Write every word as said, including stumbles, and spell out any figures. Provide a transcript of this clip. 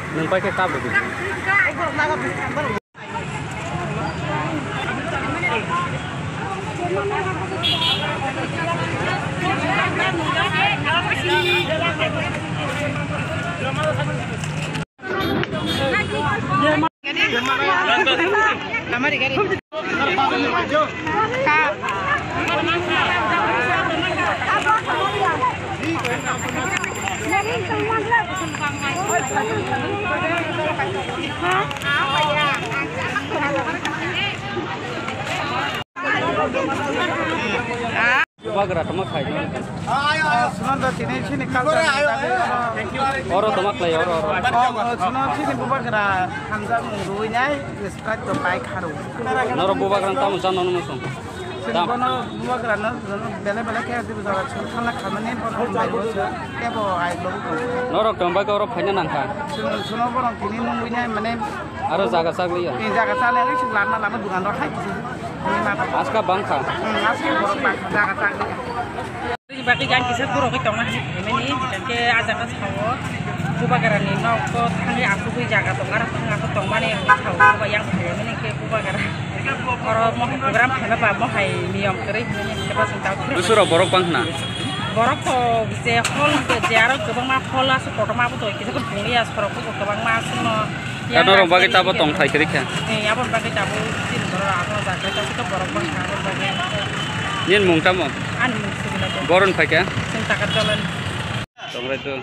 Nwng pai khe kabo di. Bubagra tamo khai. Suno do tini chini culture ni bagwi oro. Oro tamo khlai, oro, oro. Oh, suno chini bubagra hamjak mung rwinai, respect to pai kharo. Norok bubagra tamo chano nung song. Chini bono bubagra no, bele bele khe dibu jaga chwng thangna khamani bono hambai bo se, kebo ai bo ko. Norok tong bai oro phaina nangkha. Suno, suno bono tini nung winai mane. Aro jaga chak liya. Ni jaga chale, ang sing lama lama dukan ro hai kisi. Ni lama. Aska bangkha. Hmm, aska borok bangkha, jaga chak liya. Ni bagwi ang kisa borok oi tongna hani phaimani, hingke a jaga sao. Bubagra ni nok to thangwi asugwi jaga tong, aro thang asuk tongmani sao, buba yang phaimani ke bubagra. Oro mo program khaina ba mo hai niyom kwrwi hwnwi hingke ba chwng ta. Busuro borok bangkhna. Borok to je hol je aro kwbangma hol asuk kotorma bo to kisa ko thungya sorok bo kwbangma asukno. Kano rok bagwi tabo tong thai kwrwi kha. Eh, aboni bagwi tabo chini borok abo jaga tabo to borok bangkha aboni bagwi. Nini mung tamo? Ani mung Suguna to. Boron phaikha? Chwng Takarjala ni. Tongrai to.